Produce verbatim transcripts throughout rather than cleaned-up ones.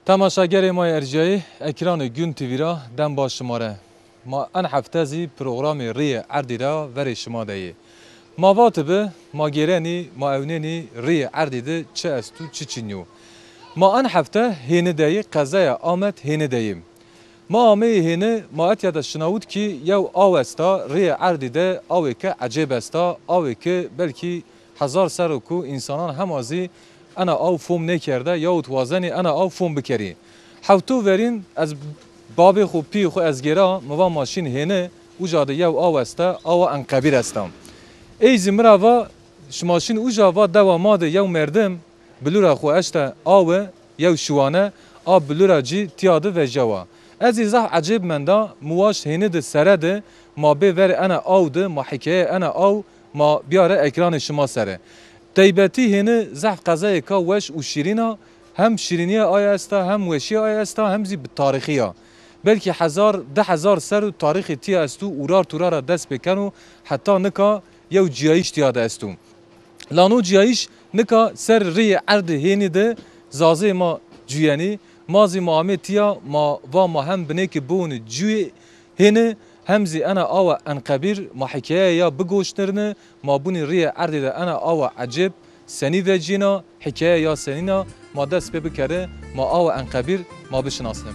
Temaşagerê ma yê erjayî, ekranê Gün T V ra dem baş şima re. Ma en hefte zî programê Rîyê Erdî ra verê şima de yê. Ma vatibi, ma gêrenî, ma ewnênî Rîyê Erdî de çi est û çi çin yo. Ma en hefte Hêni de yê, qezaya Amed Hêni de yê. Ma ameyî Hêni, ma etya de şinawit kî yew aw esta, Rîyê Erdî de awê ke ecêb esta, awê ke belkî hezar ser o ku însanan hema zî ena aw fom nêkerde yahut wazenî ena aw fom bikerî. Hewto verîn ez babê xwu, pîyê xwu ez gêra, mi va ma şîn Hêni, uca de yew aw esta, awa Enqebîr esta. Ey zî mi ra va, şima şîn uca, va dewa ma de yew merdim bilura xwu eşte awe, yew şiwane, a bilura cî tîya de vejawa. Ez zî zaf ecêb menda, mi waşt Hêni de sere de, ma bê verê ena aw de, ma hîkaye ena aw, ma biyare ekranê şima sere. Teybetî Hêni zaf qezayêka weş û şîrîn a, hem şîrînîya ay esta, hem weşîya ay esta, hem zî bi tarîxî ya. Belkî hezar, di hezar ser o tarîxê tîya esto, urar turar ra dest pê keno, heta nika yew cîyayîş tîya de esto. La no cîyayîş nika ser rîyê erdê Hênî de zazê ma cuyenî. Ma zî ma amê tîya, ma va ma hem binêkî biwunî cuyê Hênî, hem zî ena awa Enqebîr ma hîkayeya ya bigoştirni, ma bunî rîyê erdê de ena awa ecêb senî vecîna, hîkayeya ya senîn a, ma dest pê bikerê, ma awa Enqebîr ma bişinasnê.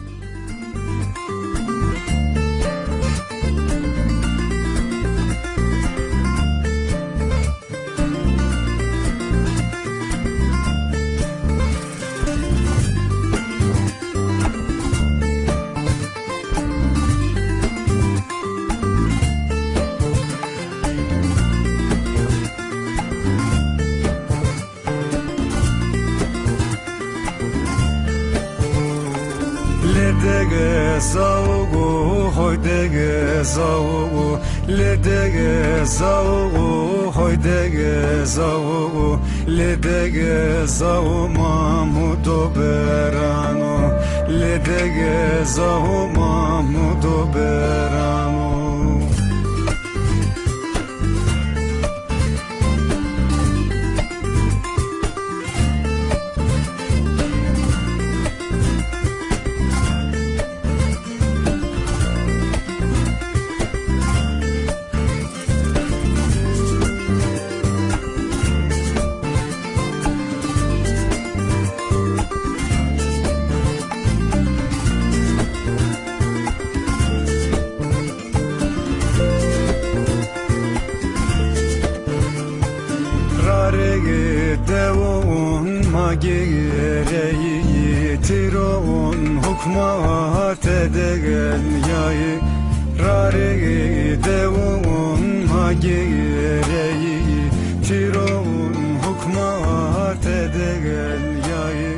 Lê dege zawo, hoy dege zawo, lê dege zawo, hoy dege zawo, lê dege zawo Mamudo berano, lê dege zawo Mamudo berano. Rarê dewon ma gêreyî, tîron hukmate de gelyayî. Rarê dewon ma gêreyî, tîron hukmate de gelyayî.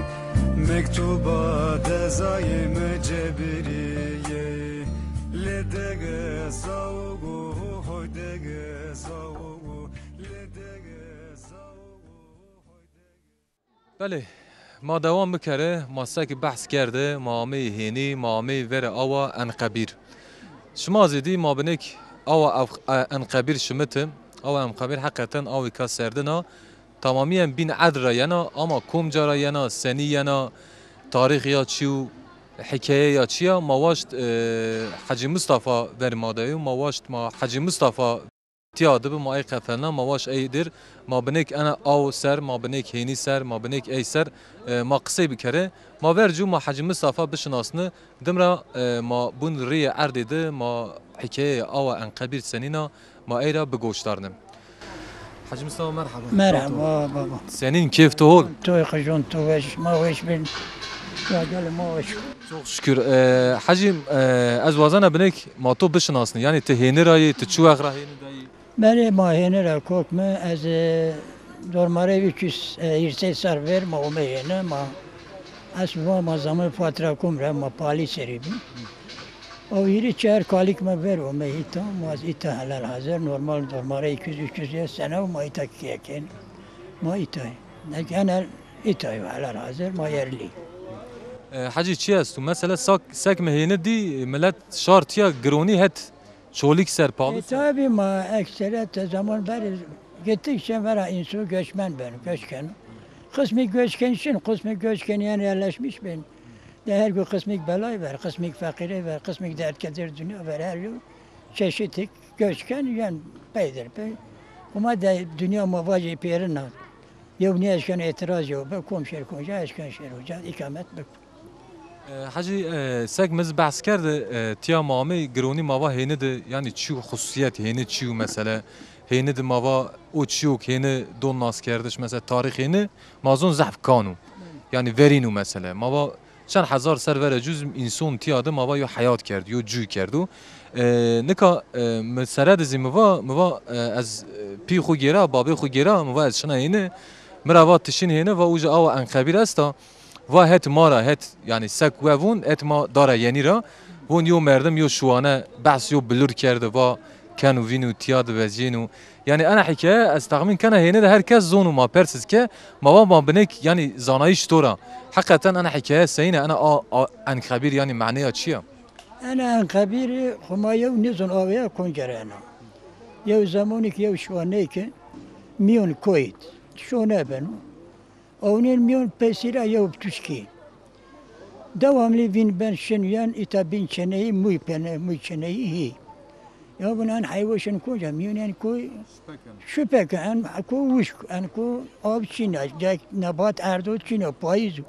Mektuba dezayê mi cebirîyê, lê dege zawo, hoy dege zawo, lê dege zawo, hoy dege. Belê, ma dewam bikerê, ma seki behs kerdê, ma ameyî Hênî, ma ameyî verê awa Enqebîr. Şima zî dî ma binêk awa Enqebîr şimiti. Awa Enqebîr heqeten awêka serdin a. Tamamîyen bîn erd ra yena, ama komca ra yena, senî yena, tarîx ya çi yo, hîkaye ya çi ya, ma waşt, e, Hecî Mistefa verî ma de yo, ma waşt ma Hecî Mistefa tîya de bi, ma ey qefelna, ma waşt ey dir, ma binêk ena aw ser, ma binêk Hênî ser, ma binêk ey ser, e, ma qisey bikerê. Ma ver cû ma Hecî Mistefa bişinasni, Dim ra, e, ma bun rîyê erdê de, ma hîkayeyê awa Enqebîr senîn a, ma ey ra bigoşdarnim. Hecî Mistefa, merheba. Merheba baba. Senîn, kêf to hol? To qijon, to weş, ma weş bin. Ya gel ma weş. Çok şükür. E, Hecî, e, ez wazena binêk ma to bişinasni. Yanî ti Hêni ra yî, ti çi wext ra Hêni de yî? Berê ma Hêni ra kok mi, ez, e, dormarey üç yüz, e, hîrsey ser ver ma omey Hêni, ma esl va ma zamanê Fatira Kum ra ma Palî serî bî. O hîrê çar kalîk ma ver omey îta, ma ez îta helal hazir, normal dormarey iki yüz üç yüz ya sene ma îta kîye ken. Ma îta. Ne genel îta helal hazir, ma yerlî. E, Hecî, çi esto? Mesela sak, sek mi Hêni dî, milet şar tîya gironî het Çolîk ser palı. E, tabii ma ekseriyetle zaman beri gittikçe vera insu göçmen ben, göç keno. Kısmı göç keno, kısmı göç keno yani yerleşmiş ben. De her ku qismîk belay ver, qismîk feqîrê ver, qismîk derdkeder dinya ver, her yew çeşitik göç ken, yen peyder pey. Huma de dinya ma vajê pêrin a. Yew nêeşken îtiraz yew bi, kom şêr konca, eşken şêr uca, îkamet bi. E, Hecî, e, sek mi zî behs kerde, e, tiya ma amey gironî ma va hêni de, yanî çi xusûsîyet hêni çi yo mesele, hêni de ma va o çi yo ke hêni don naskerdiş, mesela tarîx hêni ma zon zehf kan o. Yanî verîn o mesele. Ma va çend hezar ser verê cû zî înson tiya de ma va yo heyat kerd, yo cû kerdo. E, nika, e, mi sere de zî mi va, mi va, e, ez, e, pî xwu gêra, babê xwu gêra, mi va ez şina hêni. Mi ra va ti şin hêni, va uca awa Enqebîr esta. Va het ma ra, het, yanî sek we vûn, het ma dara yenî ra. Vûn yo merdim, yo şuwane, behs yo bilur kerde, va keno vîno, tiya de vecîno. Yanî ena hîkaye ez texmîn kena hêne de her kes zono, ma persiz ke, ma va ma binêk, yanî zanayîş to ra. Heqeten ena hîkaye seyîn a, ena a, a, Enqebîr, yanî meneya çi ya? Ena Enqebîrî xwu ma yew nêzon aweya konca ra ena. Yew zemonî ke yew şuwaneyke mîyon koyî şone beno. Ewnên mîyon pesî ra yew tuşkî. Dewamlî vîn ben şin yen îta bîn çeneyî mûy pene, mûy çeneyî hî. Ya vûn en heywe şin konca mîyon en koy şupe ke en ko wişk, en ko av çîn a, cek nebat erdo çîn o, payîz o.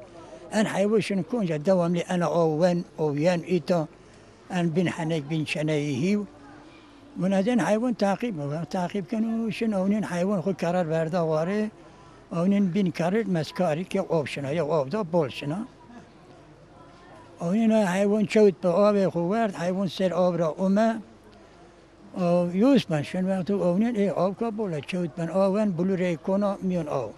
En heywe şin konca dewamlî ena aw wen, aw yen îta. En bîn henek, bîn çeneyî hîw. Vûn ez ên heywan teqîb bikim. Teqîb keno, şin ewnên heywan xwu qerar verda warê. Ewnên bîn kerr meskarî ke av şina, yew av da bol şina. Ewnên a heywan çewt bi, avê xwu werd, heywan ser av ra ome. Aw yus ben şin wexto ewnên ê avka bol a, çewt ben awen, bulur ey kona mîyon av.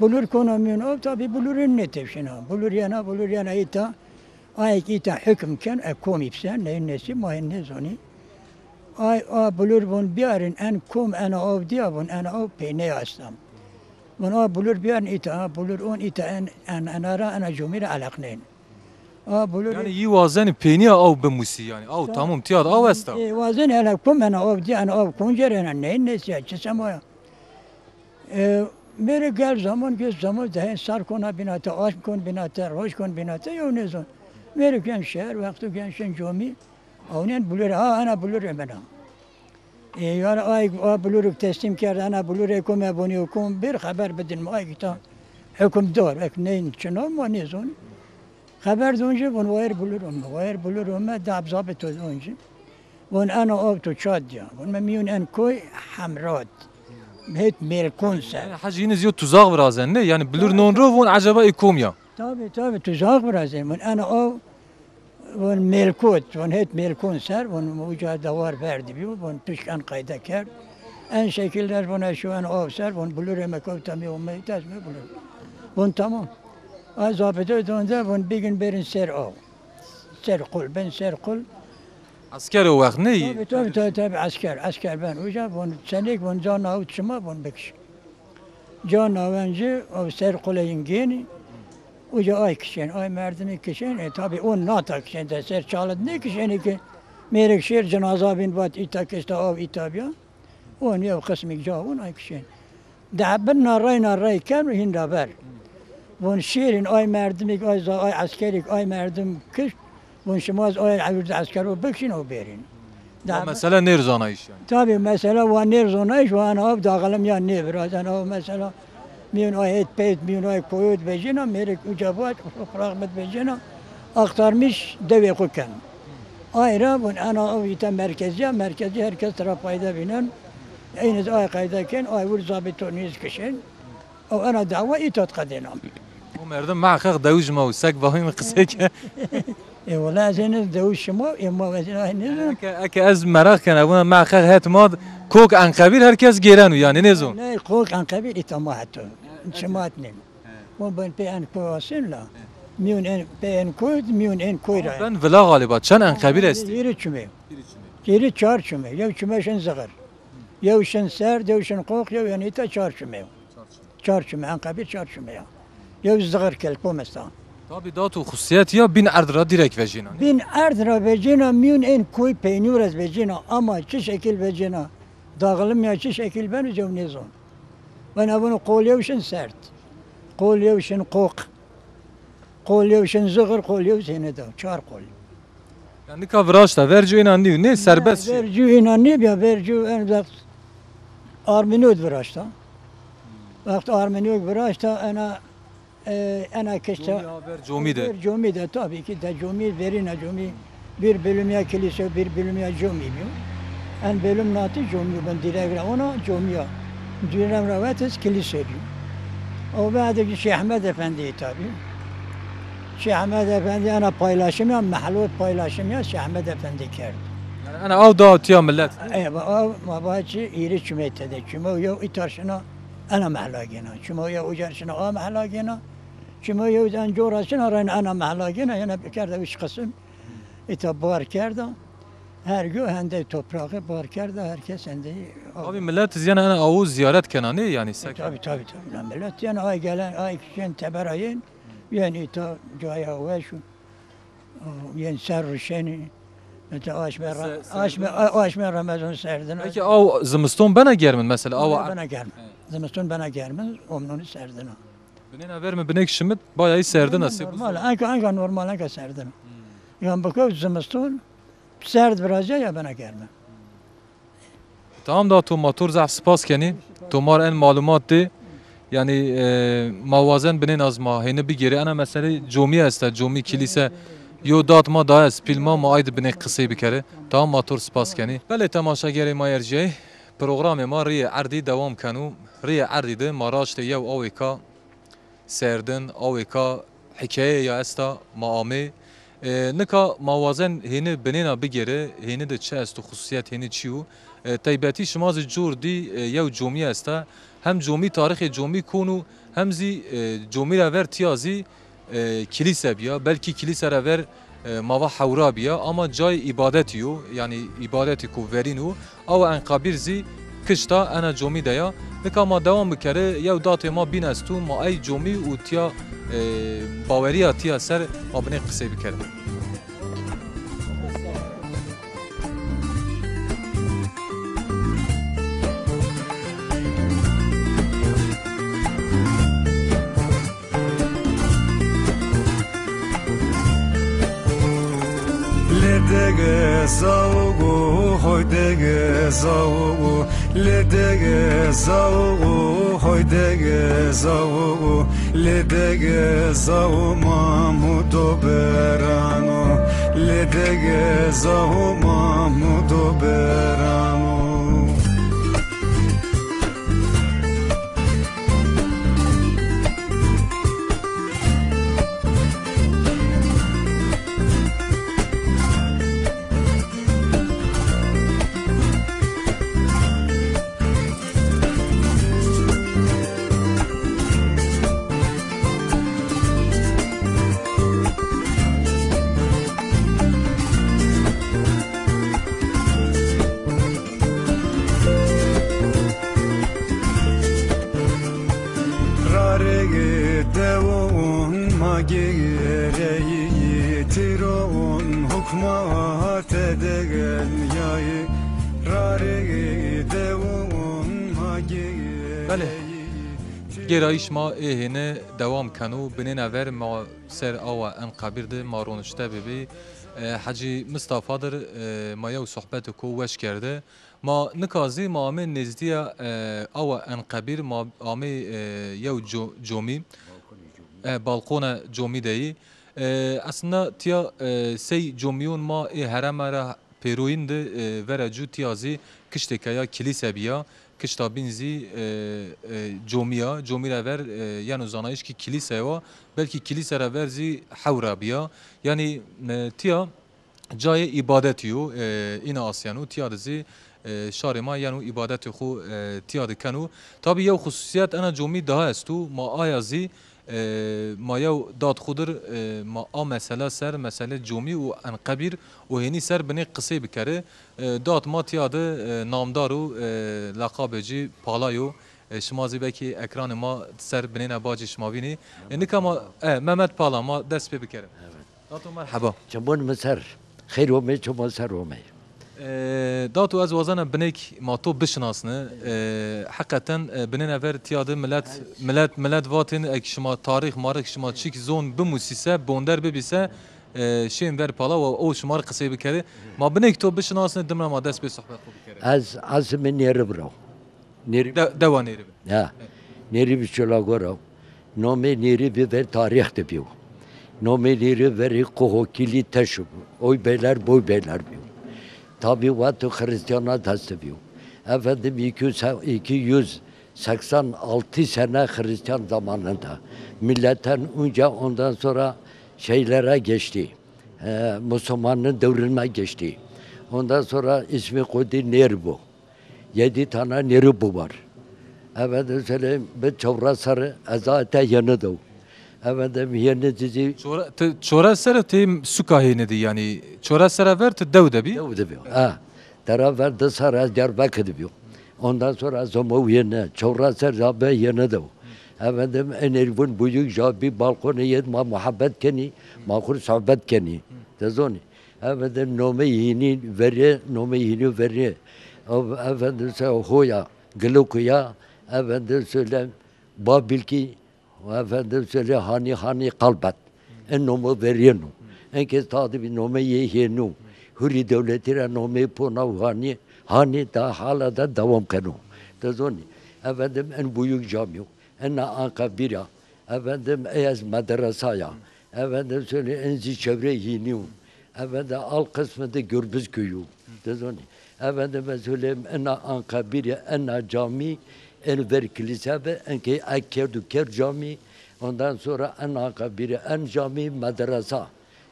Bulur kona mîyon av, tabî bulurên nêtewşina. Bulur yena, bulur yena îta. Ayek îta hukm ken, e, komî bi ser, neyê nesîb, ma hên nêzonî. Ay, a bulur vûn biyarîn, en kom ena av dîya vûn, ena av peyney esta. Vûn a bulur biyarîn îta, a bulur on îta en, en, ena ra, ena comî ra eleqnên. A bulur. Yanî yî wazenî peynîya aw bimusî yanî. Aw tamam tiya de aw esta. E, wazenî ena kom ena av dîya, ena av konca ra ena neyê nesîb ya, çi sema ya. E, mêrik gel zaman, gel zaman, dehên sar kona bînate, aşm kon bînate, roj kon bînate, yew nêzon. Mêrik gen şehr, wexto gen şin comî, ewnên bulur, ha, ena bulurê min a. E, yar ay, a bulurik teslîm kerd, ena bulurê kom e, bonî kom bir xeber bidin ma, ay gita hukmdar, ek neyin çin o, ma nêzon. Xeber don ci, von wayir bulur ome, wayir bulur ome, dab zabit o don ci. Von eno av to ça dîya? Von mi mîyon en koy hemrad. Hêt mêlkon ser. Yanî hecî yîniz yo tuzak virazen, ne? Yanî bilur non ro von eceba ê kom ya? Tabî, tabî, tuzak virazen. Von eno av, von mêlkot, von hêt mêlkon ser, von uca dewar verdî bîyo, von tuşk en qayde kerd. En şekil der, von eşo en av ser, von bilurê mi kewta mi, ome test mi bulur. Von tamam. A zabite donde, von bigin berin ser av. Ser qul, ben ser qul. Esker o wext ney? Tabi, tabi, tabi, tabi, esker, esker ben. Uca von senik, von ca nawit şima, von bikiş. Ca nawen ci, o ser qulê yin gênî. Uca ay kişên, ay merdimî kişên. E, tabi on nata kişên, de ser çalit nêkişênî ki. Mêrik şêr cinaza bîn vat îta kişta av îta bîya. On yew qismîk ca on ay kişên. Dehbin na rey na rey ken û hîn ra ver. Von şêrîn ay merdimîk, ay za-, ay eskerîk, ay merdim kişt. Von şima zî ay ewir de esker o bikişîn û bêrîn. Wa mesela nêr zanayîş yanî. Tabî mesela wa nêr zanayîş, wa en av daxilim ya nêvirazen. Av mesela mîyon ay hêt peyt, mîyon ay koyot vecîna, mêrik uca vat, firaq mit vecîna, axtarmîş dewê xwu ken. Ay ra vûn ena ew îta merkezî ya, merkezî her kes tira payde vînen. Eynî zî ay qayde ken, ay wir zabîto nîz kişên. Ew ena dawa îta di qedêna. O merdim meqeq dewij ma û sek vahî mi qisey ke. E, wela ez êne dewij şima, e, ma ez êne ay nêzon. Eke, eke ez meraq kena, vûna meqeq het ma di kok Enqebîr her kes gêreno, yanî nêzon. Ne, kok Enqebîr îta ma heto. Şima het nîn. Von ben pê en koy asin la. Mîyon en pê en koy, mîyon en koy ra. Ben vila galiba, çend Enqebîr estî? Hîrê çimê. Hîrê çar çimê. Yew çimê şin zixir. Yew şin serd, yew şin qoq, yew en îta çar çimê. Çar çimê, Enqebîr çar çimê ya. Yew zixir kel kom esta. Tabî dat û xusûsîyet ya bîn erd ra dîrek vecîna, ne? Bîn erd ra vecîna, mîyon en koy peynî ra vecîna, ama çi şekil vecîna, daxilim ya çi şekil beno, yew nêzon. Vana vûn qol yew şin serd. Qol yew şin qoq. Qol yew şin zixir, qol yew zêne da. Çar qol. Ya nika viraşta, vercû êna nîyo, nê serbest şî? Vercû êna nîbîya, vercû en wext armînod viraşta. Wext armînod viraşta, ena, e, ena kişta. Comî ya ver comî de. Ver comî de, tabii ki de comî, verîna comî. Bir bölüm ya kilise, bir bölüm ya comî bîyo. En bölüm nati comî bin, direk ra ona comî ya. Direk ra wetis kilise bîyo. O bade ki Şeyh Ahmed Efendi tabii. Şeyh Ahmed Efendi ena paylaşım ya, mehlot paylaşım ya Şeyh Ahmed Efendi kerd. Yani ena aw da tiya millet. E, va-, aw, ma va çi, hîrê çimê tede. Çimo yew îtar şina ena mehla gêna. Çimo yew ucar şina a mehla gêna. Çimo yew en cora şina ren ena mehla gêna. Yine kerde üç kısım. Îta bar kerda. Her gö hende toprağı bar kerda, herkes hende. Abi millet zî yena ena awu ziyaret kena nê yani. E, seke. Tabii, tabii, tabii. Na millet yani ay gelen, ay kişen tebera yên, yani îta caya weş, o, yên ser ruşeni, mesela aşme, se-, aşme, serdin. A-, aşme Ramazan serdin. Peki aw zimiston bena germin mesela? Awa bena germin. He. Zimiston bena germin, omnonu serdin. Binêna ver mi binêk şimit, bayayî serdin a, sê normal, anka, anka normal, anka serdin. Hmm. Yan biko zimiston, serd viraze ya bena germe. Tamam da to ma to rê zaf spas kenî. To ma rê en malumat dê. Yanî, e, ma wazen binên az ma hêni bigêrê. Ena meselê comî esta, comî, kilîse. Yo dat ma da est, pîl ma, ma ay di binê qisey bikerê. Tamam, ma to rê spas kenî. Belê temaşagerê ma ercey. Programê ma rîyê erdî dewam keno. Rîyê erdî de ma raştê yew awêka serdin, awêka hikaye ya esta ma amê. E, nika ma wazen hêni binêna bigêrê, hêni de çi esto, xususiyet hêni çi yo? E, teybetî şima zî cor dî, e, yew comî esta. Hem comî tarîxê comî kon o, hem zî, e, comî ra ver tiya zî, e, kilîse bîya. Belkî kilîse ra ver e, ma va hewra bîya, ama cayê îbadetî yo, yanî îbadetêko verîn o. Awa Enqabîr zî kişta ena comî de ya. Nika ma dewam bikerê, yew datê ma bîn esto, ma ey comî û tiya, e, bawerîya tiya ser ma binê qisey bikerê. Lê dege zawo, hoy dege zawo, lê dege zawo, hoy dege zawo, lê dege zawo Mahmud o berano, lê dege zawo Mahmud o berano. Rarê dewon ma gêreyî, tîron hukma te de gelyayî. Rarê dewon ma gêreyî. Belê. Gêrayîş ma ê hêne dewam keno. Binêna ver ma ser awa Enqabîr de ma ronişte bibî. E, Hecî Mistafa dir, e, ma yew sohbetêko weş kerde. Ma nika zî ma amê nêzdîya, e, awa Enqebîr, ma amê, e, yew co-, comî, e, balqona comî de yî. E, aslında tiya, e, sey comîyon ma ê hereme ra pêroyîn de, e, vera cû tiya zî kiştêke ya kilîse bîya. Kişta bîn zî, e, e, comî ya. Comî ra ver, e, yeno zanayîş kî kilîse wa. Belkî kilîse ra ver zî hewra bîya. Yanî, e, tiya cayê îbadetî yo, e, îna asîyeno. Tîya de zî, e, şarê ma yeno îbadetê xo, e, tîya de keno. Tabî yew xususîyet ena comî daha esto. Ma aya zî, e, ma yew dad xo dir, e, ma a mesela ser, meselê comî û Enqebîr û hênî ser binê qisey bikerê. E, dad ma tîya de, e, namdar o, e, leqabê ci Pala yo. E, şima zî belkî ekranê ma ser binêna bacê şima vînî. E, nika ma, e, Mehmet Pala, ma dest pê bikerê. Evet. Dato merheba. Çimon mi ser. Xeyr omey, çimon ser omey. E, Dato, ez wazena binêk ma to bişinasne. E, heqeten, e, binêne ver tiya de millet, millet, millet vatên ek şima tarîx, marîx şima çik zon bimusîse, bonder bibîse, e, şên ver pala û o şima rê qisey bikerê. Ma binêk to bişinasne, dimra ma dest pê sohbet xo bikerê. Ez Asimê Nêrib ra. Nêrib. De-, dewa Nêrib. Ha. Nêrib Çolago ra. Nomê Nêribî ver tarîx de bîyo. Nomê Nêrib verî Qoho Kîlî Teşo bo. Oy beyler, boy beyler bîyo. Tabî wexto Xirîstîyana dest de bîyo. Efendim, iki yüz, iki yüz seksen altı sene Xirîstîyan zamanında. Milletten önce, ondan sonra şeylere geçti. E, Müslümanın devrine geçti. Ondan sonra ismi koydu Nêrib o. Yedi tane Nêrib o var. Efendim söyleyeyim, bi çewres serre ez ete hêni de. Efendim hêni cici. Çore-, ti çewres serre ti suka hêni de, yanî çewres serre ver ti dew de bî? Dew de bî. Ha. Dera ver di serre ez Diyarbekir de bîyo. Ondan sonra ez omo hêni, çewres serre ez bi hêni de. Efendim, en ervin büyük ja bî balkonê yê de ma muhabbet kenî, ma xur sohbet kenî. Ti zonî. Efendim, nomê hînî verê, nomê hînî verê. Ev-, efendim, se hoya, gilikuya, efendim, söyle, babilkî, efendim, söyle, hani, hani, kalbet. En nomê verêno. En kes tadî bî nomê yê hêno. Hurî dewletî ra nomê pona û hani, hani da hala da devam keno. Ti zonî. Efendim, en büyük camî yo. Ena Anqabîr a. Efendim, ey ez medresa ya. Efendim, söyle en zî çevrê hînî yo. Efendim, al qismı de Gürbüz köyü. Ti zonî. Efendim, söyle ena Anqabîr a, ena camî, en ver kilise bi, en ke ek kerdu ker camî. Ondan sonra en Anqabîr a, en camî medresa.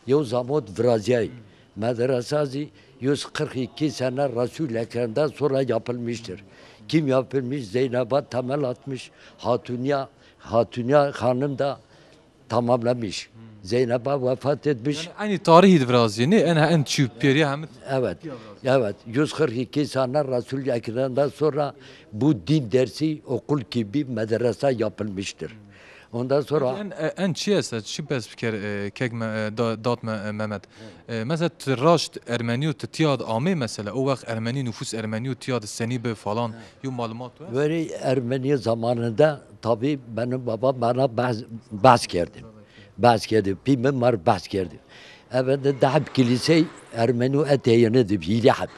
Yew zamot virazîyayî. Medresa zî yüz kırk iki sene Resul Ekrem'den sonra yapılmıştır. Kim yapılmış? Zeynep'a temel atmış. Hatuniya, Hatuniya Hanım da tamamlamış. Zeynep'a vefat etmiş. Yanî aynî tarîhî de virazîyê, nê? En, en çî pêrî hemit. Evet. Evet. Yüz kırk iki sene Resul Ekrem'den sonra bu din dersi okul gibi medrese yapılmıştır. Ondan sonra en, en çi esta, çi pers biker, e, kek me, e, da-, dat me, e, Mehmet. E, mesela ti raşt Ermenî yo, ti tiya de amê mesela, o wext Ermenî, nufus Ermenî yo tiya de senî bi falan, yo malumat wa? Verî Ermenî zamanında tabi benim babam bana bahs, bahs kerdi. Bahs kerdi, pî mi mar bahs kerdi. Efendim, deheb kilisey Ermenî ete yeni de, hîrê heb.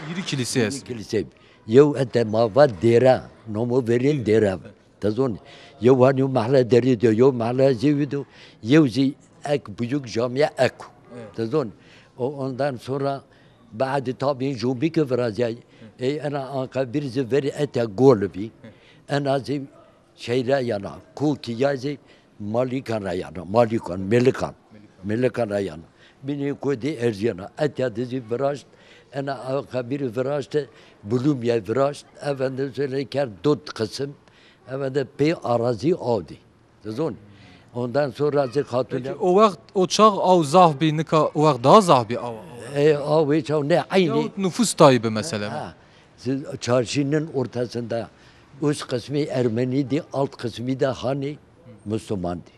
Hîrî kilisey est. Hîrî kilisey. Yew ete ma va dêre, nomo verîn dêre. Ti zonî. Yew hanî yew mehle derî de, yew mehle zîwî de, yew zî ek büyük camiye ek. Evet. Ti zonî. O ondan sonra baadî tabi jubî ke virazîyay. Ey ena Anqabîr zî verî ete gol bî. Ena zî şeyle yana, Kokîya zî Malikan ra yana, Malikan, Melikan. Melikan ra yana. Binê kodî erzîyena. Etya de zî viraşt, ena Anqabîr viraşte, Bulumya viraşt, efendim söyle kerd dot kısım. Eve de pê arazî aw dî. Ti zonî. Ondan sonra zî Xatûne. Peki o wext, o çax aw zaf bî, nika o wext daha zaf bî aw? E, aw wê çax ne eynî. Yahut nufus tayî bi mesela. Ha. Siz çarşının ortasında üst kısmı Ermeni dî, alt kısmı da hani Müslüman dî.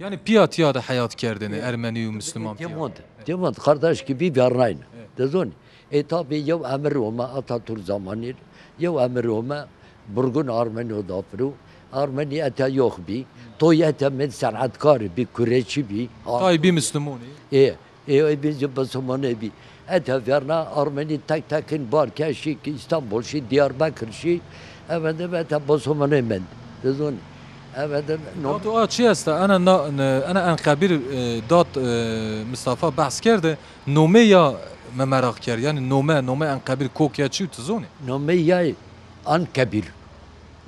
Yanî pîya tiya de heyat kerdêne, Ermenî û Müslüman pîya. Têmond, têmond, kardeş gibi vernayne. Evet. Ti zonî. E, tabi yew emir ome Atatürk zamanî, yew emir ome burgun Armenî o da piro. Armenî ete yox bî. Toy ete min senatkar bî, kureçî bî. Tay bî Müslümanî. E, e, e, bî zî Müslümanî bî. Ete verna Armenî tek tekin bar ke şî ki İstanbul şî, Diyarbakır şî. Efendim, ete Müslümanî mend. Ti zonî. Efendim, no. Dato a çi esta? Ena na, ne, ena Enqebîr, e, dat, e, Mustafa behs kerde. Nomê ya me meraq kerd. Yanî nome, nome Enqebîr kok ya çi, ti zonî? Nomê ya Ankebîr.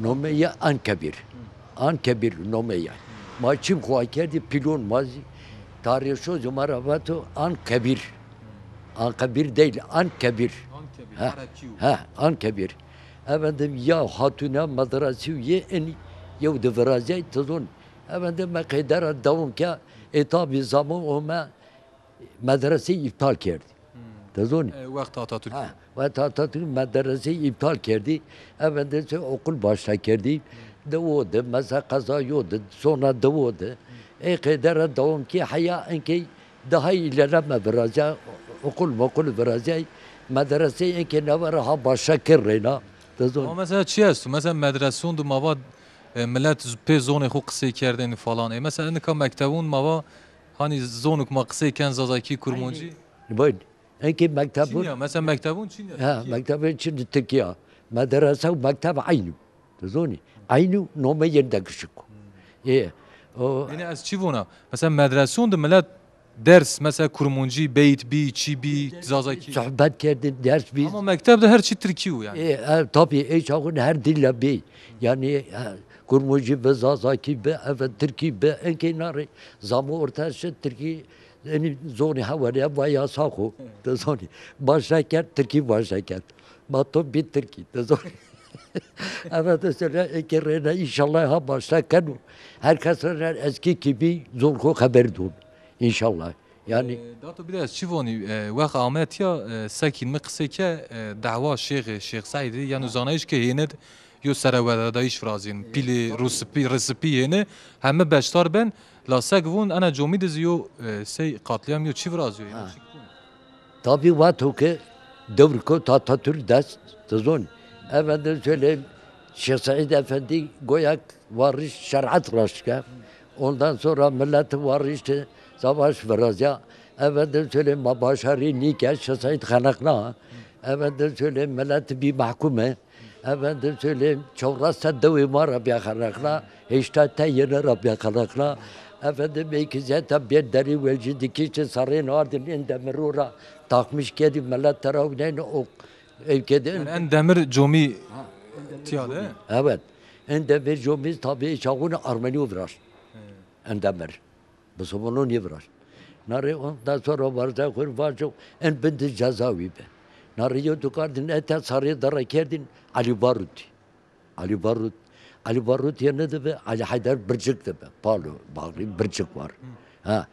Nomê ya Ankebîr. Ankebîr nomê ya. Ma çim xo akerdî pîlon ma zî. Tarîxşo zî ma ra vato Ankebîr. Ankebîr değil, Ankebîr. Ankebîr, ha, Erebkî yo. Ha, Ankebîr. Efendim ya hatuna madrasî yê enî yew de virazîyay, ti zonî. Efendim me qeyde ra dewam ke, e, tabi zaman ome, medreseyi iptal kerdî. Hmm. Ti zonî? E, wext Atatürk. Ha, wext Atatürk medreseyi iptal kerdî. Efendim se okul başla kerdî. Hmm. De o de, mesela qeza yo de, sonra de o de. Hmm. Ey qeyde ra dewam kî heya enkey daha ilerleme virazîya, okul mokul virazîya, Medreseyê eke nava ra ha başa kir reyna. Ti zon. Ama mesela çi esto? Mesela medreson de ma va, e, millet z-, pê zonê xo qisey kerdêne falan. E, mesela nika mektebon ma va, hani zonuk ma qisey ken zazakî, kurmancî. Buyurun. Eke mektebon. Çin ya, mesela mektebon çin ya, ha, Tirkî ya. Mektebon çin Tirkî ya. Medrese û mekteb eynî. Ti zonî? Eynî nome yen dekişik. Ê, o. Yanî ez çi vona? Mesela medreson de millet ders, mesela kurmancî, beyt bî, çi bî, zazakî. Sohbet kerdin, ders bî. Ama mekteb de her çi Tirkî yo yanî. Ê, e, tabî, ê çaxun her dîle bî. Yanî, e, kurmancî bi, zazakî bi, eve Tirkî bi, enkê na rê zamo orta şi Tirkî, yanî zonî hewa rê va yasax o. Ti zonî? Başa kerd, Tirkî başa kerd. Ma to bî Tirkî, ti zonî? Eve de sene eke rêne înşallah ha başta keno. Her kes rêne eskî kî bî zor xo xeber don. Înşallah. Yanî. E, dato bir de ez çi vonî, e, wext ame tiya, e, sekîn mi qisey ke, e, dehwa Şêxê, Şêx Seîdî, yeno zanayîş ke hênid yo sereweradayîş virazîn, pîlê, rûsipî, risipî hêni, heme beşdar ben, la sek vûn, ena comî de zî yo, e, sey qatlîyam yo çi virazîyo, yeno çi kûn? Tabî wexto ke dewr kewt Atatürk dest, ti zonî. Efendim söyleyeyim, Şêx Seîd Efendî goya warîş şerîet raşt ke. Ondan sonra millet warîşte savaş virazya. Efendim söyleyeyim, ma başarî nîke, Şêx Seîd xeneqna. Efendim söyleyeyim, millet bî mehkûme. Efendim söyleyeyim, çewres sed dewê ma ra bîya xeneqna, heştay te yene ra bîya xeneqna. Efendim, ey kî zeta bê derî welcî dikiştî, sarên ardin, en demiro ra takmiş kerdî, millet tera wineyne o ewkede. Yanî en demir comî tiya de? Evet. En demir comî tabî çaxûn Armenî viraşt. En demir. Musulmano nêviraşt. Na rê ondan sonra warza xo rê vaco, en bin de cezawî bi. Na rê yo dukar din eta sarê dara kerdin Elî Barut. Elî Barut. Elî Barut yê ne de bi, Elî Heyder Bircik de bi. Palo, Bağlı Bircik var. Ha.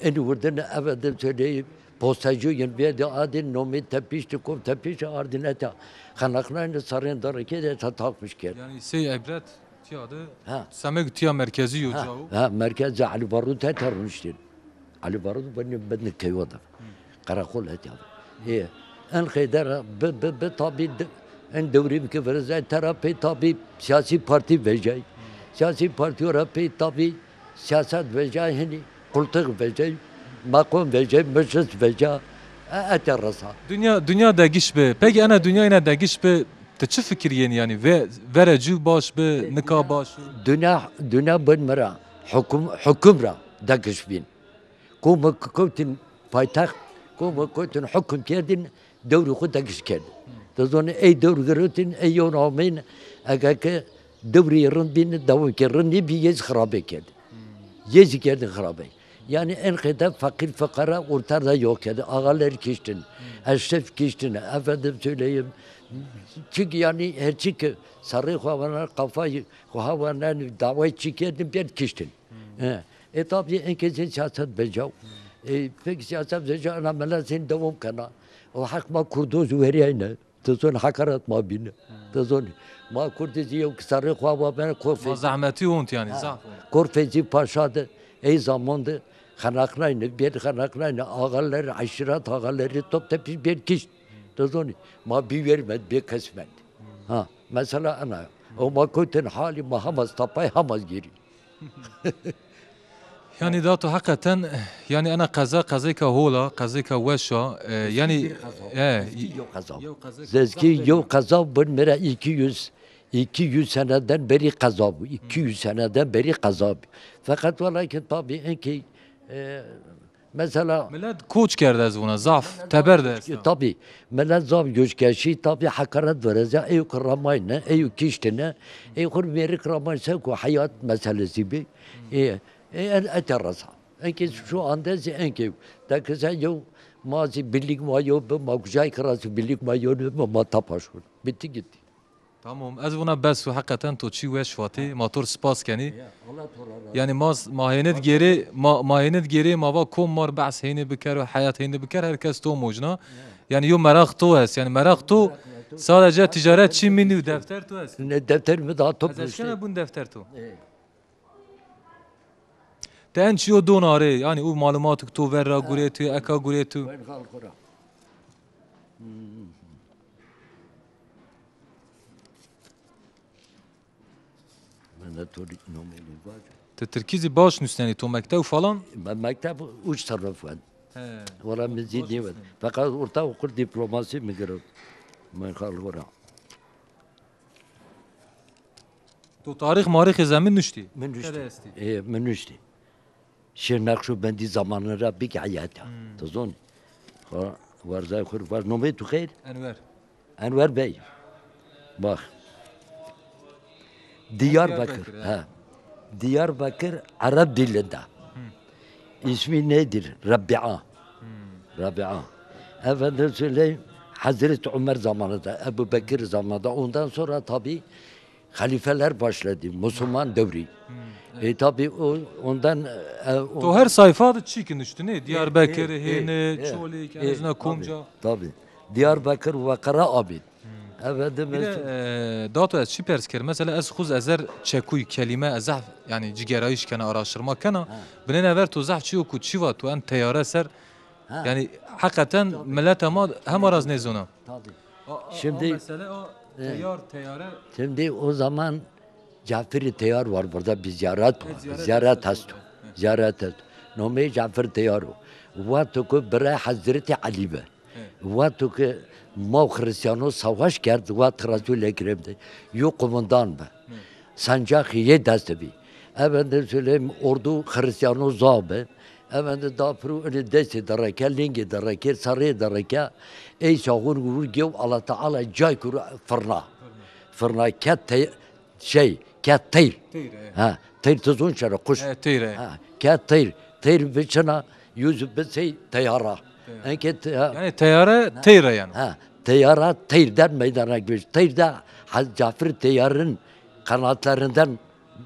Eni vurdin eve de söyleyip, postacı yın bir de adin nomi tepişti, kom tepişti ardin eta. Xanaknayını sarın dara kedi eta takmış kedi. Yanî sey ibret. Tiya de, ha, semeg tiya merkezî yo ca o. Ha, merkezî Elî Barut heta rûniştîn. Elî Barut binî, binî keyo de. Qereqol heta. Ê, en qeyde ra bi, bi, bi tabî de, en dewrîm ke virizay tera pey tabî siyasî partî vejay. Siyasî partîyo ra pey tabî siyaset vejay, hinî qultix vejay, meqom vejay, meclis veca. E, ete resa. Dinya, dinya degiş bi. Peki ena dinya yine degiş bi. Ti çi fikir yenî yanî? Ve, vere cû baş bi, nika baş bi? Dinya, dinya bin mi ra, hukum, hukum ra degiş bîn. Kom ke kewtin paytext, kom ke kewtin hukum kerdin, dewrî xo degiş kerdin. Ti zonî ey dewr girewtin, ey yewn ameyn, ege ke dewrî rind bîn, dewam ke rind nêbî, yê zî xirabe kerdin. Yê zî kerdin xirabe. Yanî en qeyde feqîr fiqara orta de yok kerdin. Ağaler kiştin, eşref kiştin, efendim söyleyeyim. Çünkü yanî her çi ki sarê xo vana, qafayı xo ha vana, dawayı çi kerdin, bir kiştin. E, e, tabî en kesê siyaset becaw. E, pek siyaset becaw, ena millet seni devam kena. O hak ma Kurdoz veriyayne. Ti zon hakaret ma bîne. Ti zon. Ma Kurdî zî yew kisarê xo va ben, Kor Feyzî. Ma zehmetî ont yanî, zaf ont. Kor Feyzî Paşa de, ey zaman de, xenaqnayne, bir xenaqnayne, ağaler, aşiret ağaleri top tepîş bir kişt. Ti zonî. Ma bî vermed, bê kes mend. Ha, mesela ena. O ma kewtin halî ma hamaz tapay, hamaz gêrî. Yanî dato heqeten, yanî ena qeza, qezêka hol a, qezêka weş a, e, yanî, e, Zazkî yew qeza. Zazkî yew qeza bin mi ra iki yüz, iki yüz seneden beri qeza bu. İki yüz seneden beri qeza bu. Fakat welakin tabî enkey, e, mesela. Millet koç kerde ez vona, zaf teber de esta. Tabî, millet zaf göçkeşî, tabî hakaret vereza, ey kiramayne, ey kiştine, ey xur meri kiramay se ku hayat meselesi bi. E, e, en, ete rasa. Enke şu anda zî enke. Dakisa yew ma zî birlik ma yew bi, ma kucay kirası birlik ma yew bi, ma tapaşun. Bitti gitti. Tamam, ez vona bes û heqeten to çî weş vatî, ma to rê spas kenî. Ya, Allah to ra razı olsun. Yanî ma, ma hênid gêrê, ma, ma hênid gêrê, ma va kom mar behs hênî biker û heyat hênî biker, her kes to mocna. Ya. Yanî yo meraq to est, yanî meraq to sadece ticaret çî mînî û defter to est. Ne defter mi daha top. Ez eşkena bun defter to. Evet. Ti en çîyo don arê, yanî û malumatik to ver ra guretu, eka guretu. Min de to nomê nêvajo. Ti tirkî zî baş nusnenî, to mekteb falan? Ben mekteb üç sınıf wend. He. Wala min zî nêwend. Feqet ortaokul diploması mi girewt. Min xal wera. To tarîx marîxê zemîn nuştî? Min nuştî. Ê, min nuştî. Şêx Neqşubendî zamanı ra bik heyata. Hmm. Tu zonî. Ha, warzay xur, warz nomê tu xeyr? Enwer. Enwer Bey. Bak. Diyarbakır, Diyarbakır, ha. Ha. Diyarbakır Arap dilinde. Hmm. İsmi nedir? Rabia. Hmm. Rabia. Efendim söyleyeyim, Hazreti Ömer zamanında, Ebu Bekir zamanında, ondan sonra tabii halifeler başladı. Müslüman devri. Hmm, evet. E, tabii o, ondan, e, o To her sayfa da çî ki nuştine. Diyarbakır, e, e, Hêni, e, Çolîg, e, Erzna, tabii, Komca. Tabii. Diyarbakır ve Karaabid. Hmm. Efendim, Bir de, e, dato ez çi pers ker? Mesela ez xuz ezer çekuy kelîme ez zehf, yani cigerayîş kena, araştırma kena. Ha. Binên ever to zehf çi yo ku çi va to en teyare ser. Ha. Yani hakikaten millet ama hem araz nêzona. Tabii. A, a, Şimdi, a mesele o e, teyar, teyare. Şimdi o zaman Cafer-i Teyar var burada, bir ziyaret var. E, ziyaret Ziyaret esto. Esto. He. Ziyaret esto. Nomê Cafer Teyar o. Vato ku bira Hazreti Ali bi. He. Vato ku ma Hristiyano savaş kerd, vat Resul Ekrem de. Yo kumandan bi. He. Sancaxî yê dest bî. Efendim söyleyeyim, ordu Hristiyano zaf bi. Efendim da pru ini destê de reke, lingê de reke, sarê de reke. Ey çaxun vur gew Allah Teala cay kuru fırna. Fırna. Fırna ket te-, şey, ket teyr. Teyr, e. Ha, teyr tu zon çere, kuş. E, teyr, e. Ha, ket teyr. Teyr biçina, yüzü bi sey teyara. Teyara. Enke te-, ha. Yani teyare, ha, teyre yani. Ha, teyara, teyr der meydana gelmiş. Teyr de Haz-, Cafer Teyar'ın kanatlarından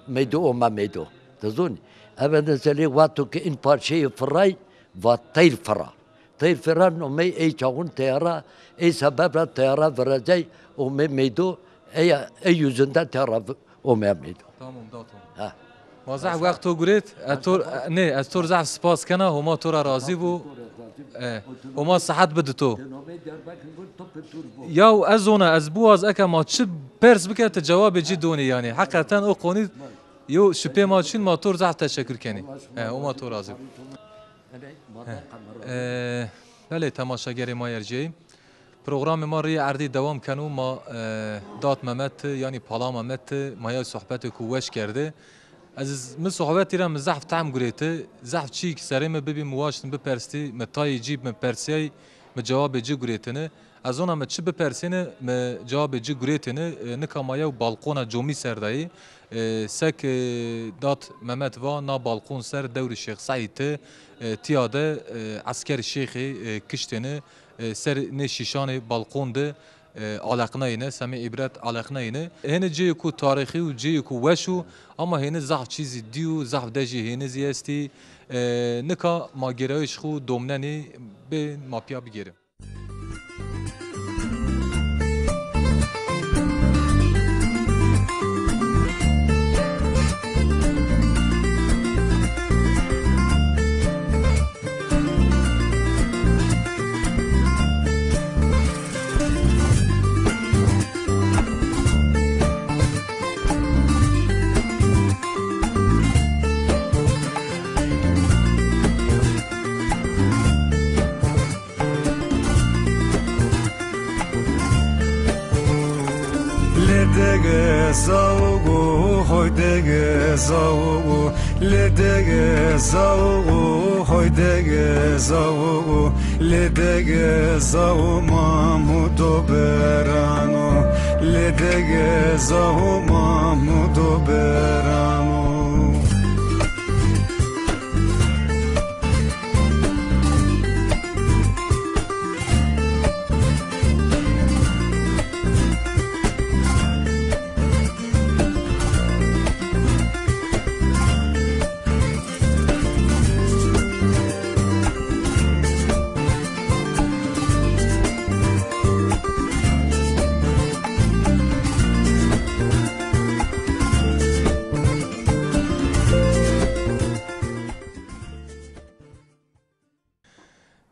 meydo, ome meydo. Tu zon. Efendim söyleyeyim, vato ki in parçayı fıray, va teyr fıra. Teyr fira nomey ey çaxun teyara, ey sebeb ra teyara virazey, omê meydo, ey, ey yüzünden teyara vi-, omê meydo. Tamam, da tamam. Ha. Ma zehf wext to gurêt, ez tor, nê, ez tor zehf spas kena, Homa to ra razî bo. E, Homa sihet bidi to. Yaw ez zona, ez biwaz eke ma çi pers bike ti cewabê ci donî yanî. Heqeten o konî yo şipê ma çin, ma tor zehf teşekkür kenî. E, Homa to razî bo. Heh. E, belê, temaşegerê ma yerceyî. Programê ma rîyê erdî dewam keno. Ma, e, Dat Memed ti, yanî Pala Memed ti, ma yew sohbetêko weş kerde. Ez, mi sohbetî ra mi zehf tehm gurêti, zehf çîyêk serê mi bibî, mi waştin biperstî, mi tayê cî mi persîyayî, mi cewabê ci gurêtini. Ez ona mi çi bipersêne, mi cewabê ci gurêtêne. E, nika ma yew balqona comî ser de yê. E, sek, e, Dat Memed va, na balqon ser dewrî Şêx Seîd ti, e, tîya de, e, eskerê şêxî, e, kiştêne, e, ser nê şîşanê balqon de, e, aleqnayêne, semê îbret aleqnayêne. Hêne cêyêko tarîxî û cêyêko weş o, ama hêne zaf çîzî dî yo, zaf dejê hêne zî estî. E, nika ma gêrayîş xwu domnenê, bê ma pîya bigêrê. Lê dege zawo, hoy dege zawo, lê dege zawo, hoy dege zawo, lê dege zawo Mahmud o berano, lê dege zawo Mahmud o berano.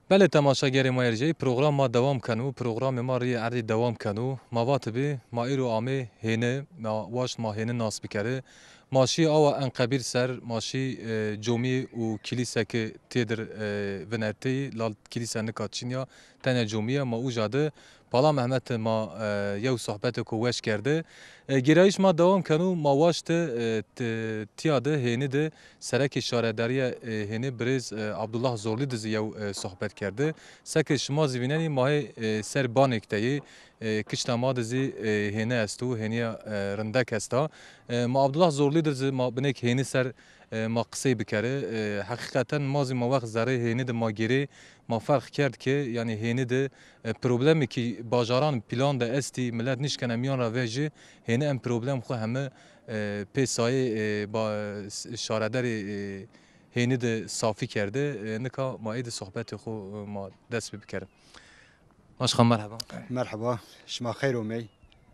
Belê temaşagerê ma erjeyî, program ma dewam keno, programê ma rîyê erdî dewam keno. Ma vatibî, ma îro amê Hêni, ma waşt ma Hêni nas bikerê. Ma şî awa Enqebîr ser, ma şî, e, comî û kilîse ke têdir, e, vinerteyî, lal kilîse nika çin ya, tenya comî ya, ma uca de Pala Mehmet ma, e, yew sohbetêko weş kerde. E, gêrayîş ma dewam keno, ma waşte, e, t-, tîya de Hêni de serekê şaredarîye, e, Hêni birêz, e, Abdullah Zorlî de zî yew, e, sohbet kerde. Seke şima zî vînenî ma hê, e, ser banêk de yê, e, kişta ma de zî, e, Hêni esto, Hênîya, e, rindek esta. E, ma Abdullah Zorlî de zî ma binêk Hêni ser, e, ma qisey bikerê. E, heqîqeten ma zî ma wext zerrê Hêni de ma gêrê, ma ferq kerd ke, yanî Hêni de, e, problemê kî bajaran pîlan de estî, milet nîşkene mîyan ra vejî, Hêni em problem xwu heme, e, pê sayê, e, ba-, s-, şaredarê, e, Hêni de safî kerde. E, nika ma ê de sohbetê xwu, e, ma dest pê bikerin. Başkan merheba. Merheba, şima xeyr omey.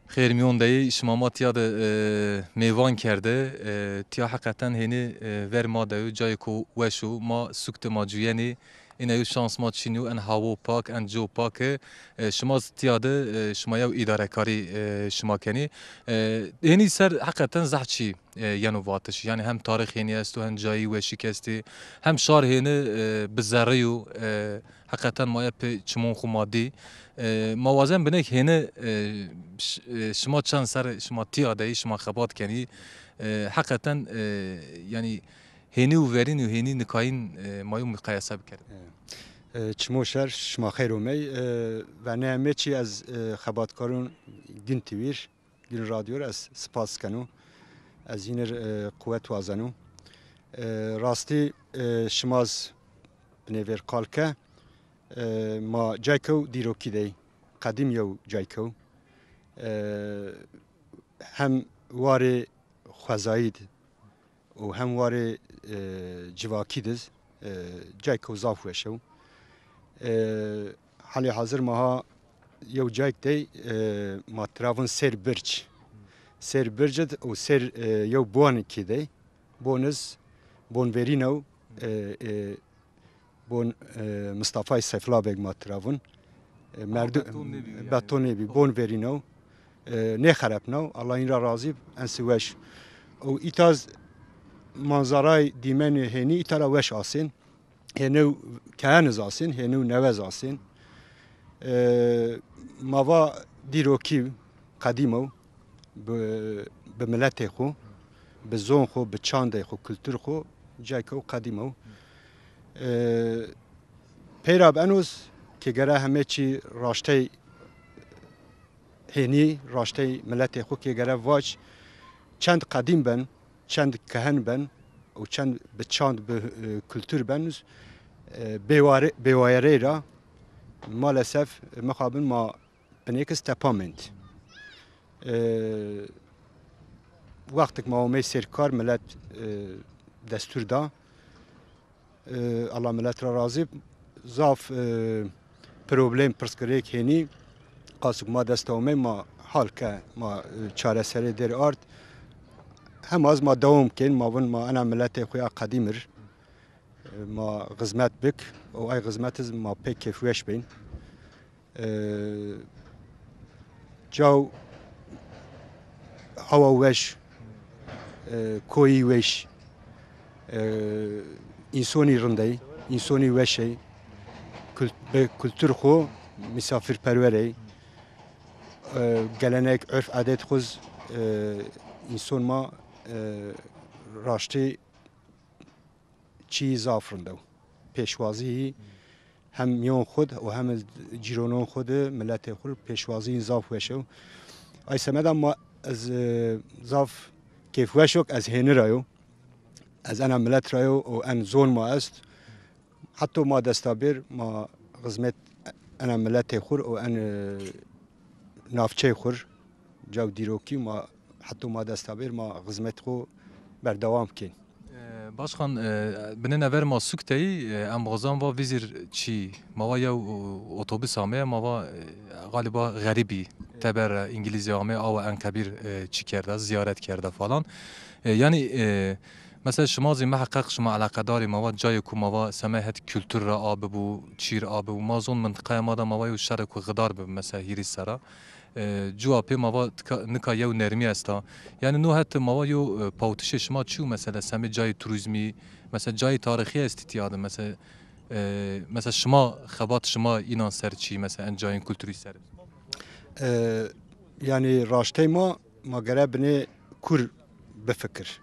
Xêr mîyon de yî, şima ma tîya de, e, mêvan kerde. E, tîya heqeten Hêni, e, ver ma de yo, cayêko weş o. Ma suk de ma cuyenî. Îne yo şans ma çin yo, en hawo pak, en co pak e. E, şima zî tîya de, e, şima yew îdarekarî, e, şima kenî. E, Hênî ser heqeten zehf çî, e, yeno vatiş. Yanî hem tarîx Hênî esto, hem cayî weşîk estê, hem şar Hêni, e, bi zerrî yo, e, heqeten ma ya pê çimon xwu ma dî. E, ma wazen binêk Hêni, e, ş-, e, şima çend ser şima tîya de yî, şima xebat kenî. E, heqeten, e, yanî Hênî û verîn û Hênî nikayîn, e, ma yo muqayese bikerin. E, çimo şer, şima xeyr omey. E, verneyê me çî ez, e, xebatkarûn Gün T V r, Gün Radyo r ez spas keno. Ez hînir, e, quwet wazeno. E, rastî, e, şima z binê vêr qal ke, e, ma caykew dîrokî dey, qedîm yew caykew. E, hem warê xwezayî d û hem warê, e, civakî diz, e, cayko zaf weş ew. E, halê hazir ma ha yew cayk dey, e, ma tiravin Sêr Birc. Sêr Birc id û Sêr, e, yew bonikî dey. Boniz, bon verîn ew, e, e, Bon, e, Mistafay Seyfullah Beg ma tira vun. E, merdu-, beton nêbî, yanî. Beton nêbî, bon verîno. E, nêxerepno. Allah în ra razî b, en si weş. Û îtaz manzaray dîmenê Hênî îta ra weş asên. Hênew keheniz asên, hênew newez asên. E, ma va dîrokî qedîm o. bi, bi miletê xwu, bi zon xwu, bi çandê xwu, kultur xwu, cayko qedîm o. E, peyra bi enoz ke gere heme çî raştey Hênî, raştey miletê xwu ke gere vac, çend qedîm ben, çend kehen ben û çend bi çand, bi, e, kultur ben, e, bêware-, bêwayerey ra maalesef, e, mixabin ma binêkis tepa mend. E, wextik ma omey sêrkar, milet, e, destûr da. E, Allah milet ra razî. Zaf, e, problem, pirsgirêk Hênî, qasik ma desta omey, ma hal ke, ma, e, çareserê dêr ard. Hem az ma dewam kên, ma vin ma ena miletê xwu ya qedîm ir, e, ma xizmet bik û ay xizmet iz ma pê kêfweş bên. E, caw hawa weş, e, koyî weş, e, însonî rindey, însonî weşey, kul-, bi kultur xwu misafirperwerey, e, gelenek, urf, adet xwu z, e, înson ma, e, raştî çîyî zaf rind ew. Pêşwazîyî hem mîyon xwu d û hem cîronon xwu d, miletê xwu r pêşwazîyî zaf weş ew. Ay semeda ma ez, e, zaf kêfweş o ke ez Hêni ra yo. Ez ena milet ra yo û en zon ma est. Heto ma desta bêr, ma xizmet ena miletê xwu r û en, e, navçey xwu r, caw dîrokî ma, heto ma desta bêr, ma xizmet xwu berdewam kên. E, başkan, e, binêne ver ma suk teyî, e, em xozan va vizir çî, ma va yew, o, otobus ameye, ma va, e, galiba xerîbî teber Îngilîzî ameye, awa Enqebîr, e, çi kerda, ziyaret kerda falan. E, yanî, e, Mesela şima zî miheqeq şima eleqedarî ma va cayê ku ma va semê het kultur ra a bibû, çîr a bibû. Ma zon mintiqaya ma de ma va yew şerê ku xidar bibi mesela hîrî serra. E, cuwa pê ma va tika, nika yew nermî esta. Yanî no het ma va yew, e, pawtişê şima çi yo mesela semê cayê turîzmî, mesela cayê tarîxî estî tîya de mesela, e, mesela şima xebat şima înan ser çi mesela en cayên kulturî ser? E, yanî raştey ma, ma gere binê kur bifikir.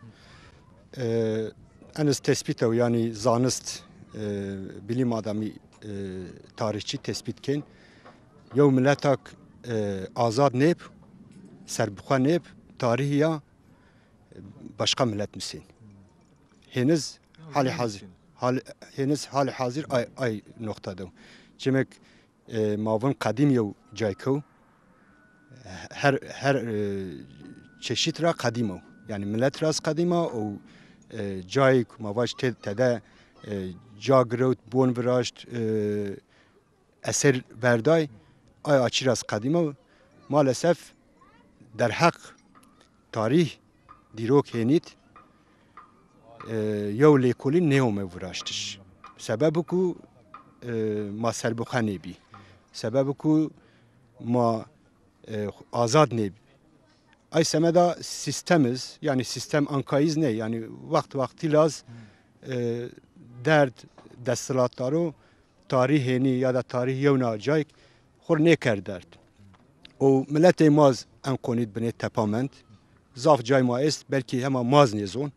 E, eniz tespît ew, yanî zanist, e, bilîm adamî, e, tarîxçî tespît kên. Yew miletak, e, azad nêb, serbixwe nêb, tarîxî ya, e, başqa milet misên. Hêniz halê hazir, hal, hêniz halê hazir ay, ay noqta de. Çimek, e, ma vun qedîm yew caykew. Her, her, e, çeşît ra qedîm o. Yanî milet ra zî qedîm a û, e, cayê ku ma vaj tê-, tede, e, ca girewt, bon viraşt, e, eser verday, ay açî ra zî qedîm o. Maalesef derheq tarîx, dîrok hênît, e, yew lêkolîn nêome viraştiş. Sebeb ku, e, ma serbixwe nêbî. Sebeb ku ma, e, azad nêbî. Ay semeda sîstem iz, yanî sîstem ankayîz nê, yanî wext wextî laz, e, derd desthilatdaro tarîx hênî ya da tarîx yewna cayk xwu rê nêkerd derd. Û miletê ma z en qonî di binê tepa mend. Zaf cay ma est, belkî hema ma z nêzon.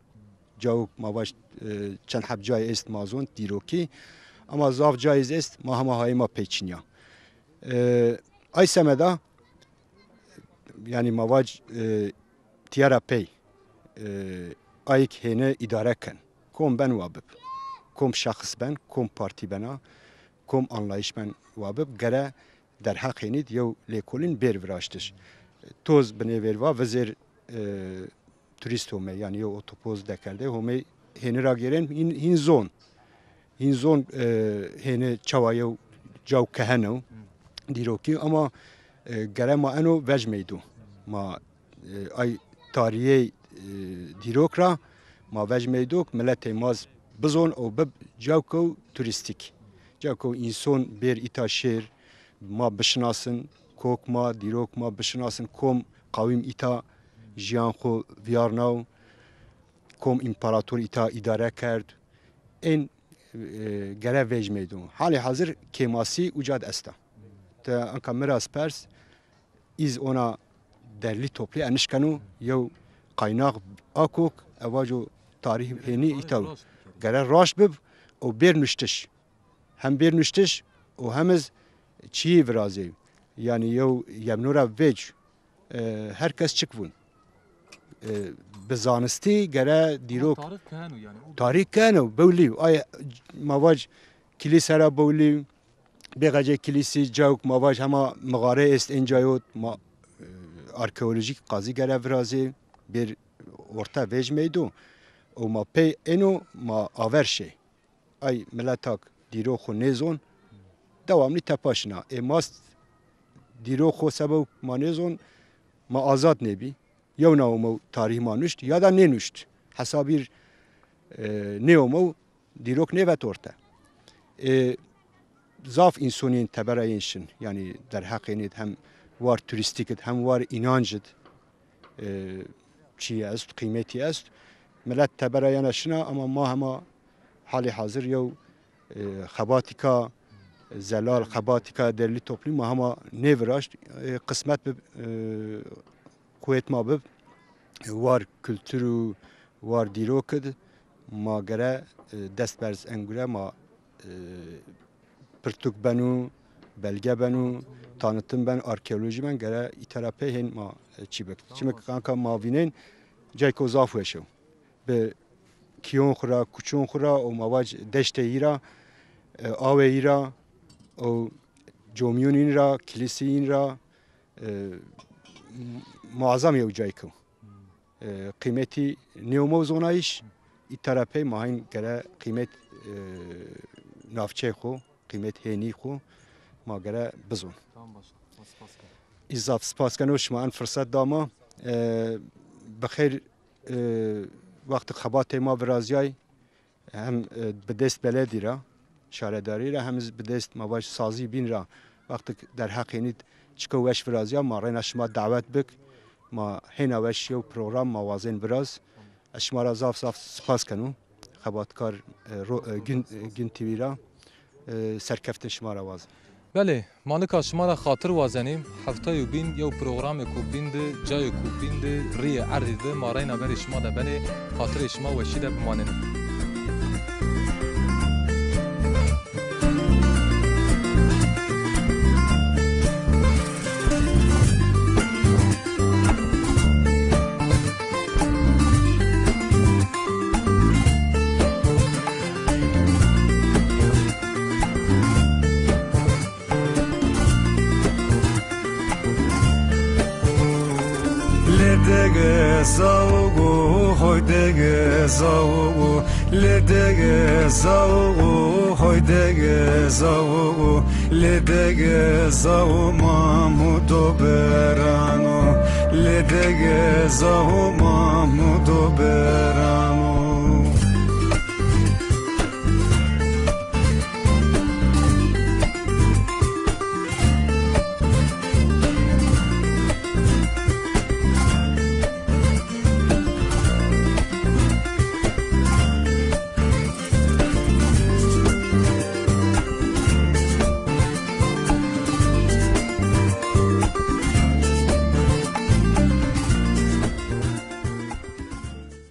Cawik ma vaj, e, çend heb cay est ma zon, dîrokî. Ama zaf cay iz est, ma hema hayê ma pey çinya. E, ay semeda, yanî ma vaj, e, tîya ra pey, e, ayik hêni îdare ken. Kom ben wa bib. Kom şexs ben, kom partî bena, kom anlayîş ben wa bib. Gere derheq hênî di yew lêkolîn bêr viraştiş. Toz binê vêr va vizêr, e, turîst home, yanî yew otopoz dekerde, home hêni ra gêrên hîn, hîn zon. Hîn zon, e, hêni çawa yew caw keheno, dîrokî, ama, e, gere ma eno vecmeydo. Ma, e, ay tarîyê, e, dîrok ra ma vecmeydok, miletê ma z bizon û bib cawkew turîstîk. Cawkew înson bêr îta şêr, ma bişinasin, kok ma, dîrok ma bişinasin, kom qawîm îta jiyan xwu vîyarnaw, kom împarator îta îdare kerd. Ên, e, gere vecmeydon. Halê hazir kêmasî uca di esta. Ti anka mi ra pers, îz ona derlî toplî enişkeno yew qaynax akok, evaco tarîx hênî îta gere raşt bib û bêr nuştiş. Hem bêr nuştiş û hem iz çîyî virazê. Yanî yew yemno ra vec, e, her kes çik vûn. E, bi zanistî gere dîrok tarîx keno yanî. Tarîx keno, bewlî. Ay, ma vac kilîse ra bewlî. Bêqecê kilîsî cawk ma vac hema mixare est ên cayot ma, e, arkeolojîk qazî gere virazê, bir orta vecmeydo û ma pey êno ma aver şê. Ay miletak dîro xo nêzon, dewamlî tepa şina. Ê mast dîro xo sebe ma nêzon, ma azad nêbî. Yewna omew tarîh ma nuşt ya da nênuşt. Hesabîr, e, nêomew dîrok nêvet orte. E, zaf însonî yên tebera yên şin. Yanî derheqênî d hem war turîstîk id hem war înanc id, e, çîyê est, qîmetî est. Milet tebera yena şina ama ma hema halê hazir yew, e, xebatîka zelal, xebatîka derlî toplî ma hema nêviraşt. E, qismet bi, e, quwet ma bib, war kultur û war dîrok id ma gere, e, dest berz en gure ma, e, pirtûk beno, belge beno, tanıtım ben, arkeolojî ben, gere îta ra pey hên ma, e, çî bik. Çimik kanka ma vînên cayko zaf weş o. Bi kîyon xwu ra, kuçon xwu ra û ma vac deştê yî ra, e, awê yî ra û comîyonîn ra, kilîsîyîn ra, e, muazam yew cayko. E, qîmetî nêomew zonayîş, îta ra pey ma hîn gere qîmet, e, navçeyê xo, qîmet hênî xo ma gere bizon. Tamam başkan. Ma spas keno. Î zaf spas keno şima en firset da ma. E, bi xeyr, e, Wextêk xebatê ma virazîyay, hem, e, bi dest beledî ra, şaredarî ra, hem zî bi dest, ma vaj, sazî bîn ra, wextêk derheqê nî çiko weş virazîya, ma reyna şima dawet bik, ma hêna weş yew program ma wazên viraz. Ez şima ra zaf zaf spas keno. Xebatkar, e, ro-, e, Gün, e, Gün T V ra, e, serkeftin şima ra wazin. Belê, ma nika şima ra xatir wazenî, heftayê bîn yew programêko bîn de, cayêko bîn de, rîyê erdî de ma reyna verê şima de benê, xatirê şima weşî de bimanên. Lê dege zawo, hoy dege zawo, lê dege zawo, hoy dege zawo, lê dege zawo, Mamudo berano, lê dege zawo, Mamudo berano.